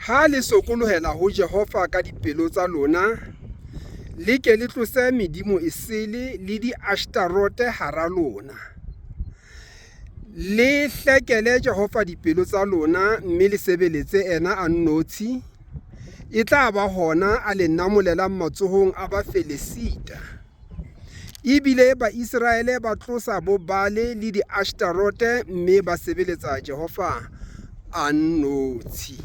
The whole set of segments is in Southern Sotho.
Ha le sokolohela ho Jehova ka dipelo tsa lona, le ke le tlose medimo esele le diashtarote hara lona. Le hlekele Jehova dipelo tsa lona mme le sebeletse ena a nnotshi, e tla ba hona a le namolelang matsohong a Bafelesita. Ebile Baiseraele ba tlosa bo-Baale le di-Ashtarote mme ba sebeletsa Jehova a nnotshi.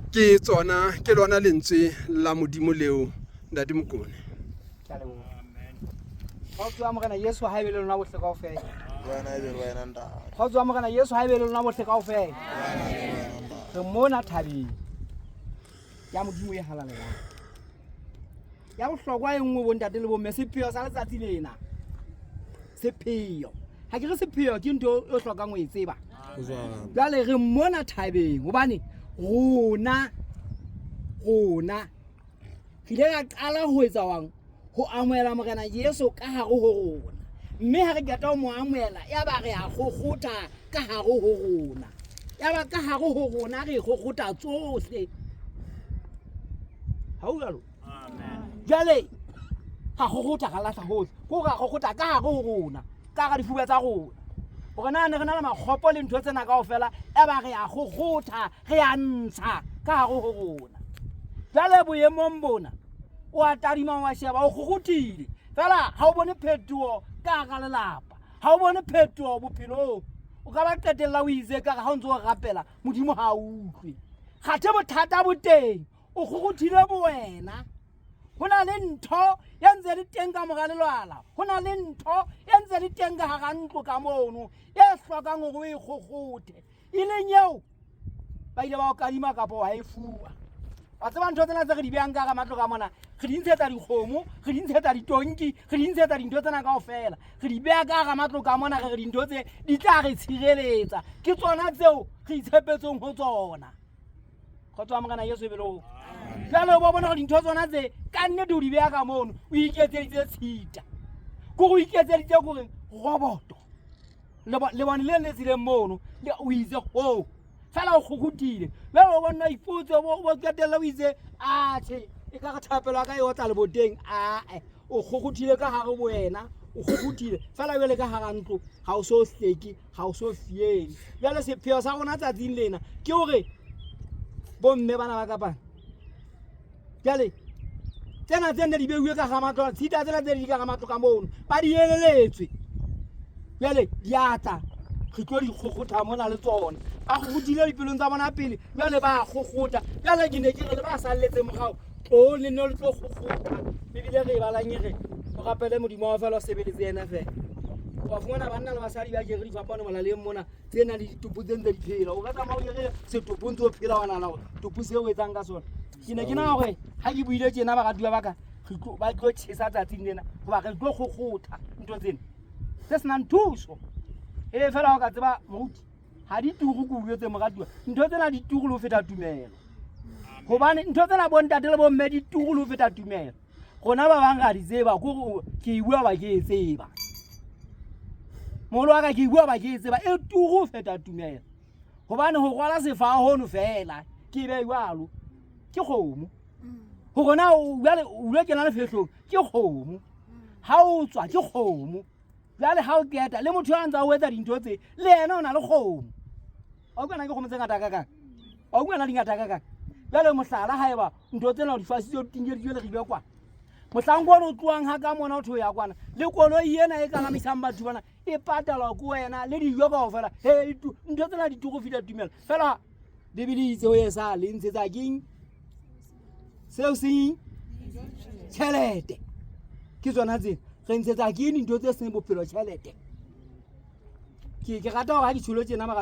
Ke tsona ke lona lentswe la Modimo leo Ntate Mokone. Kgotso ya Morena Jesu ha e be le lona bohle kaofela. Wena e be le wena ntate. Kgotso ya Morena Jesu ha e be le lona bohle kaofela. Re mona thabeng ya Modimo e halalelang. Ya bohlokwa e nngwe bontate le bomme sepheo sa letsatsi lena. Sepheo. Ha ke re sepheo ke ntho e hlokang ho e tseba. Jwale re mona thabeng hobane rona rona re ile ra qala ho etsa wang ho amohela Morena Jesu ka hare ho rona. Mme ha re qeta ho mo amohela yaba re a kgokgotha ka hare ho rona. Yaba ka hare ho rona re kgokgotha tsohle. Ha o jwalo? Jwale ra kgokgotha ra lahla hohle. Ke hore ra kgokgotha ka hare ho rona, ka hara difuba tsa rona. Hore na ne re na le makgopo le ntho tsena kaofela, eba re a kgokgotha, re a ntsha ka hare ho rona. Jwale boemong bona, o a tadima wa sheba, o kgokgothile. Fela ha o bone phetoho ka hara lelapa, ha o bone phetoho bophelong. O ka ba qetella o itse ekare ha o ntso o rapela, Modimo ha a utlwe. Kgathe bothata bo teng, o kgokgothile bowena. Ho na le ntho e ntse le teng ka mora lelwala, ho na le ntho e ntse le teng ka hara ntlo ka mono e hlokang hore o e kgokgothe, e leng eo ba ile ba o kadima kapa wa e fuwa. Wa tseba ntho tsena tse re di behang ka hara matlo ka mona, re di ntshetsa dikgomo, re di ntshetsa ditonki, re di ntshetsa dintho tsena kaofela. Re di beha ka hara matlo ka mona, re re dintho tse di tla re tshireletsa. Ke tsona tseo re itshepetseng ho tsona. Kgotso ya Morena Jesu e be le ho. Jwale o bo bona hore dintho tsona tse ka nnete o di beha ka mono, o iketseditse tshita. Ke hore o iketseditse kore roboto. Lebone le le tseleng mono, o itse hoo. Fela o kgokgothile. Jwale o bona ipotse, o bo qetella o itse, atjhe, e ka re thapelo ya ka e otla leboteng. Ae, o kgokgothile ka hare bo wena, o kgokgothile. Fela jwale ka hara ntlo, ha o so hleke, ha o so fiele. Jwale sepheo sa rona tsatsing lena ke hore bomme bana ba kapana. Jwale tsena tse nne di beuwe ka hara matlo, tshita tsena tse di ka hara matlo ka mono, ba di eleletswe. Jwale di a tla, re tlo di kgokgotha mona le tsona. Ba kgokgothile dipelong tsa bona pele, jwale ba kgokgotha. Jwale ke ne ke re le ba salletseng morao, tlo le nne le tlo kgokgotha. Ebile re e balang e re, o rapele Modimo wa hao fela, o sebeletse yena fela. Wa fumana banna le basadi ba jere difapano molaleng mona, tse nang le ditopo tse ntse di phela. O ka tsamaya o jere setopo ntse o phela, wa nahana hore topo seo o etsang ka sona. Ke ne ke nahana hore ha ke buile tjena baratuwa ba ka, re tlo ba tlo tjhesa tsatsing lena, hoba re tlo kgokgotha ntho tsena tse senang thuso. E fela ha o ka tseba moruti, ha di turu ke o jwetse moratuwa, ntho tsena di turu le ho feta tumelo. Hobane ntho tsena bo ntate le bo mme di turu le ho feta tumelo. Rona ba bang ra di tseba, ke hore ke e bua ba ke e tseba. Moholo wa ka ke e bua ba ke e tseba, e turu ho feta tumelo. Hobane ho rwala sefaha hono fela, ke be jwalo, ke kgomo. Hore na jwale o lo kena lefehlong, ke kgomo. Ha o tswa ke kgomo. Jwale ha o qeta le motho a ntse a o etsa dintho tse, le yena o na le kgomo. Wa utlwa na ke kgomo tse ngata kakang? Wa utlwa na di ngata kakang? Jwale mohlala haeba ntho tsena o di fasitse, o di tinyeditswe le ribe kwana. Mohlang ono o tlohang ha ka mona o tho ya kwana, le koloi ena e kalamisang batho bana e patalwa ke wena le dijo kaofela. He, ntho tsena di turu feta tumelo. Fela Bibele e itse ho esa le ntshetsa keng? Seo seng tjhelete. Ke tsona tsena. Re ntshetsa keng dintho tse seng bophelo tjhelete? Ke rata hore ha ke tjholo tjena mara